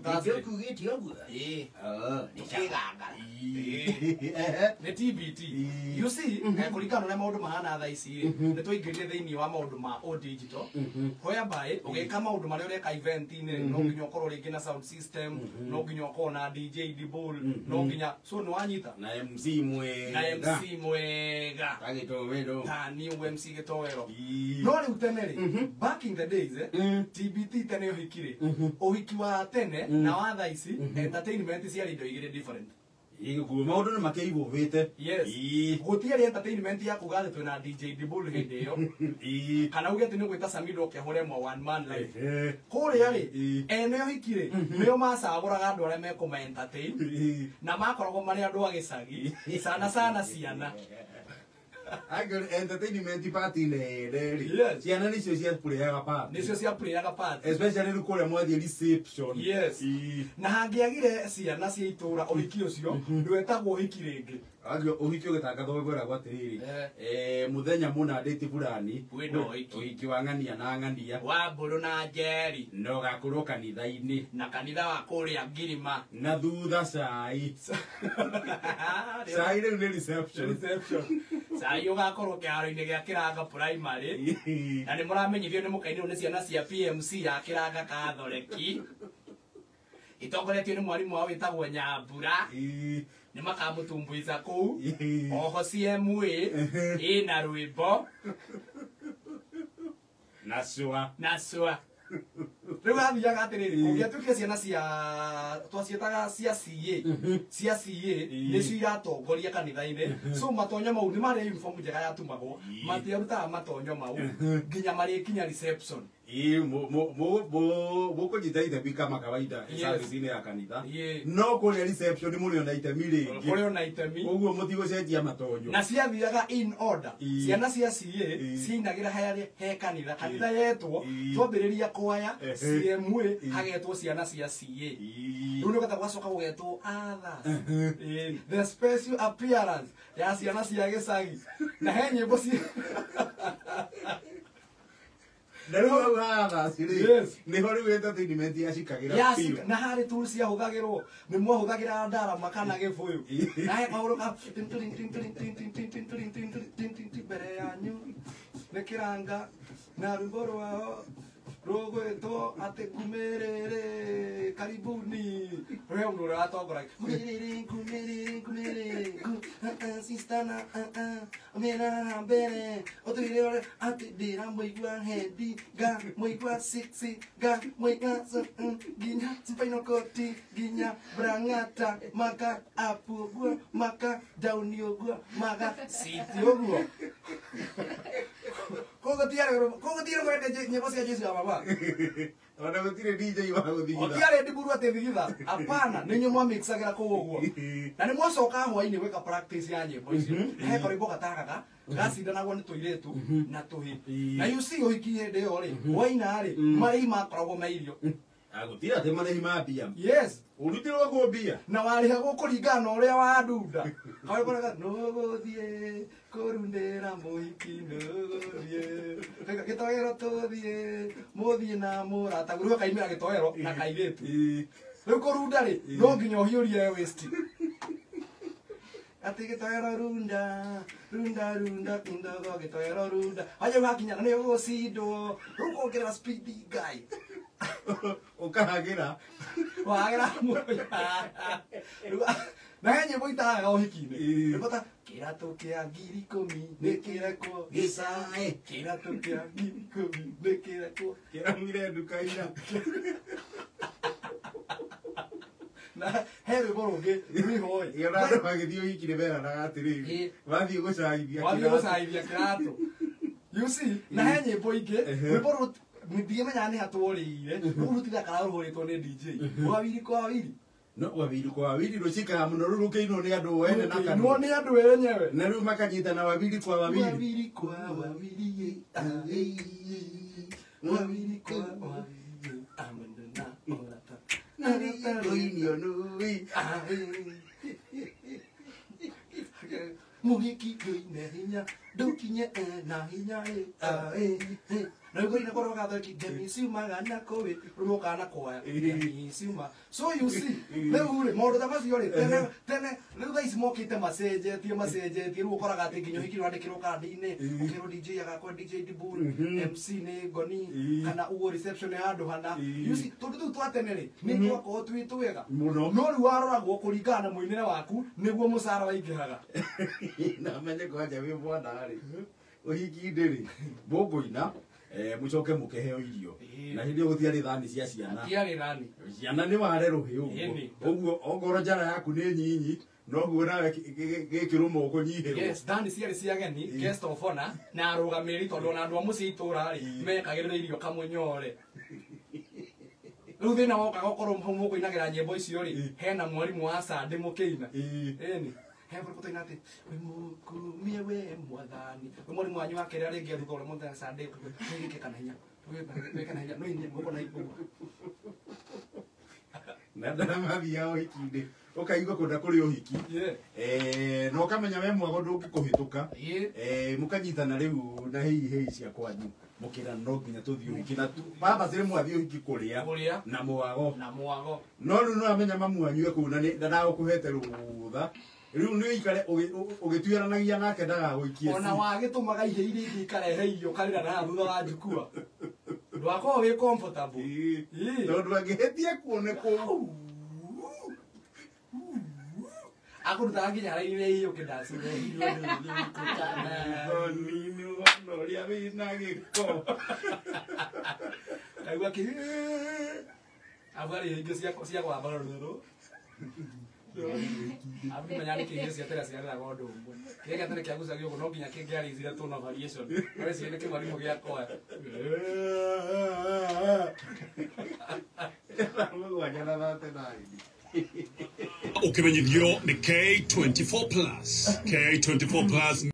Thursday. Kugĩte ũguo. Ĩĩ. Oh, nĩ Tũkĩgangara. Ĩĩ. Nĩ TBT. You see, kũringana na ũrĩa maũndũ mahana thaa ici rĩ, nĩ twaingĩrire thĩinĩ wa maũndũ ma o digital, whereby ũgĩka maũndũ marĩa ũreka event-inĩ rĩ, no nginya ũkorwo rĩngĩ na sound system, no nginya ũkorwo na DJ Dibul, no nginya, so nĩ wanyita Na MC mwega. Na MC mwega. Tagĩtowero. Ta niĩ ũguo MC Gĩtowero. Ĩĩ. No rĩu tene rĩ, back in the days, TBT, tene ũhiki rĩ, ũhiki wa tene na wa thaa ici, entertainment ciarĩ indo igĩrĩ different. Ĩĩ, kuo maũndũ nĩ makĩibũbĩte. Yes. Ĩĩ. Gũtiarĩ entertainment ya kuga atĩ twĩna DJ Dibul hĩndĩ ĩyo, Ĩĩ. kana uge atĩ nĩ gwĩta Samido ũkĩhũre mwa one man live. Ehe. Kũrĩa rĩ, Ĩĩ. ene ũhiki rĩ, nĩo macagũraga andũ arĩa mekũma entertain, Ĩĩ. na makoragwo marĩ andũ a gĩcagi, sana sana ciana. Angĩkorwo entertainment party nene rĩ, ciana nĩcio ciapureaga party. Nĩcio ciapureaga party. Especially rĩu kũrĩa mwathiĩ reception. Yes. Ĩĩ. Na hangĩagire ciana cia itũra, ũhiki ũcio ndwetagwo ũhiki rĩngĩ. Angĩ ũhiki ũgĩtangathwo kwĩragwo atĩrĩrĩ, mũthenya mũna, date fulani, Kwĩna ũhiki. Ũhiki wa ng'ania na ng'ania. Wa mbũrũ na njeri. Na ũgakorwo kanitha-inĩ. Na kanitha wa kũrĩa Ngirima. Na thutha cai, cai rĩu nĩ reception. Reception. Cai ũgakorwo kĩharo-inĩ gĩa Kĩranga Primary, na nĩ mũramenyithio nĩ mũkainĩrwo nĩ ciana cia PMC ya Kĩranga Katholeki, itongoretio nĩ mwarimũ wao wĩtagwo Nyambura. Nĩ makamũtumbuiza kũu. Oho CMA ĩna rwĩmbo. Na cua. Na cua. Rĩu athiaga atĩrĩrĩ, kũngĩatuĩkire ciana cia twaciĩtaga cia CA, cia CA nĩcio iratongoria kanitha-inĩ, so matonyo mau nĩ marĩ uniform njega yatumagwo, matiarutaga matonyo mau nginya marĩkinya reception. Ĩĩ, mũkũnyita itemi kama kawaida service-inĩ ya kanitha, no kũrĩa reception mũrĩ ona itemi rĩngĩ. Kũrĩ ona itemi. Ũguo mũtigũcenjia matonyo. Na ciathiaga in order. Ciana cia CA ciinagĩra harĩa he kanitha, kanitha yetwo, twambĩrĩria kwaya, CMA, hagetwo ciana cia CA. Rĩu nĩ gweta gwacoka gũgetwo others. Ĩĩ, the special appearance ya ciana cia gĩcagi, na he nyĩmbo ci Na rĩu hau haha rĩ, nĩho rĩu entertainment yacikagĩra biũ. Na harĩ tools ciahũthagĩrwo, nĩ mwahũthagĩra ndarama kana gĩbũyũ, na he kahũrũ ka mbere yanyu nĩ kĩranga na rwĩmbo rwao rũgwĩtwo atĩ kumĩrĩrĩ karibuni. Rwe mũndũ ũrĩa watongoragia kumĩrĩrĩ kumĩrĩrĩ kumĩrĩrĩ sister na mena mbere ũtwĩre ũrĩa atĩ ndĩramũigua hendi nga mũigua six nga mũigua nginya spinal cord nginya brangata maka up ũguo maka down ũguo maka sit ũguo. Koguo tiarĩ kwenda nyĩmbo cia Jesu ya baba. Ona gũtirĩ DJ wa gũthigitha. Gũtiarĩ ndiburu atĩ thigitha, hapana, nĩ inyuĩ mwamixagĩra kũu ũguo, na nĩ mwacoka hwainĩ gwĩka practice ya nyĩmbo icio. He karwĩmbo gatagaga gacindanagwo nĩ tũirĩtu na tũhĩ. Na you see, ũhiki hĩndĩ ĩyo rĩ, waina rĩ, marĩhi makoragwo ma irio. Ah, gũtirĩ atĩ marĩhi ma mbia. Yes. Ũrutĩrwo kũ mbia? Na warĩhagwo kũringana na ũrĩa wandunda. Karwĩmbo nũgũthiĩ kũrundĩra mũhiki nũgũthiĩ gĩtoero tũthiĩ mũthiĩ na mũrata, rĩu akaimĩra gĩtoero na kairĩtu. Rĩu kũrunda rĩ, no nginya ũhiũrie waist atĩ gĩtoero runda runda runda kindogo gĩtoero runda wanja wakinya na nĩ ũgũcindwo, rĩu kuongerera speed guy. Ũkahagĩra. Wagĩra mũno. Na he nyĩmbo itagaga ũhiki-inĩ. Rwĩmbo ta kĩratũ kĩa 10,000 nĩ kĩrekwo gĩcaĩ, kĩratũ kĩa 10,000 nĩ kĩrekwo kĩraumire nduka-inĩ. Na he rwĩmbo rũngĩ rwĩho ĩ. Ĩyo na andũ magĩthiĩ ũhiki nĩ meranaga atĩrĩrĩ, wathiĩ gũcaithia wathiĩ kĩratũ. Gũcaithia kĩratũ, you see. Na he nyĩmbo ingĩ, rwĩmbo rũ ndiamenyaga nĩ hatworĩire, rũu rũtithakaga rũhũrĩtwo nĩ DJ, wawiri kwa wawiri. No wawiri kwa wawiri rũcikaga mũno, rũu rũkĩinwo nĩ andũ ene na no kanua. Nĩ andũ enyewe. Na rĩu makanyitana wawili kwa wawili. Wawili kwa wawili, ah, eh, wawili kwa wawili, amendo na orata. Koinio nui. Ah, eh. Mũhiki ndũine hinya ndũkinye, na hinya, eh, ah, eh, eh. Na rĩu kũina kwa Gathoriki ngemi ciumaga na kũĩ rĩu mokaga na kwaya ngemi ciuma. So you see rĩu rĩ maũndũ ta macio rĩ tene tene rĩu thaa ici mokĩte macenjetie rĩu ũkoraga atĩ nginya ũhiki nĩwandĩkĩrwo kandi-inĩ ũkerwo DJ agakwa DJ Dibul MC nĩ Ngoni kana ũguo reception ya handũ hana. You see tondũ tũu twa tene rĩ nĩ twakorwo twĩ twega Mũno. No rĩu waroragwo kũringana na mũinĩre waku nĩguo mũcara waingĩhaga. Na menye kwanja wĩ mwana rĩ ũhiki-inĩ rĩ mũkũina mũcoke mũkĩheo irio na hĩndĩ ĩyo gũtiarĩ thani cia ciana. Gũtiarĩ thani. Ciana nĩ ware rũhĩ ũguo. Ĩni. Ũguo ongorwo njara yaku nĩ nyinyi noguo nawe gĩkĩrũma ũkũnyihĩrwo. Yes, thani ciarĩ cia ageni, guest of honor na arũgamĩrĩri tondũ ona andũ a mũciĩ itũra rĩ mekagĩrĩra irio kamũnyore. Rĩu thĩna wokaga ũkorwo hau mũkũinagĩra nyĩmbo icio rĩ hena mwarimũ wa Sunday mũkĩina. Ĩni. He bũrũri tũina atĩ wĩ mũkumie we mwathani. Wĩ mwarimũ wanyu wa kerĩ rĩngĩ thutha ũrĩa mũthenya Sunday wĩgĩke kana hinya. Wĩke na hinya no inyuĩ mũkona na igũrũ. Na ndamathiaga ũhiki-inĩ ũkaigua kũnda kũrĩ ũhiki. Na ũkamenya we mwago ndũngĩkũhĩtũka. Mũkanyitana rĩu na hei hei cia kwanyu mũkĩra no nginya tũthiĩ ũhiki na baba cirĩ mwathiĩ ũhiki kũrĩa na mwago. Na mwago. No rĩu no amenya mamu wanyu e kũu na ndagũkũhete rũtha. Rĩu nĩ ũikare ũgĩtuĩranagia nake ndagagũikie. Ona wagĩtũmaga ihĩ iria ingĩ ikarehe irio ũkarĩra na haha thutha wa njukua. Ndwakorwo wĩ comfortable. Tondũ angĩhĩtia kuone kũu. Akũrutaga nginya harainĩ irio ũkĩndacire irio Thoni nĩ wona ũrĩa wĩna gĩko. Kaigua kĩ abu arĩ ingĩ cia gwamba rũrũ. Abu menya nĩ kĩngĩ cia tene ciarĩraga ũndũ ũmwe. Kĩrĩa gĩa tene kĩagucagio ũguo no nginya kĩngĩarĩithire tũna variation. No ici nĩ kĩmwarimũ gĩa kwaya. Mũgwanja na 39. Ũkĩmenyithio nĩ K24 Plus. K24 Plus.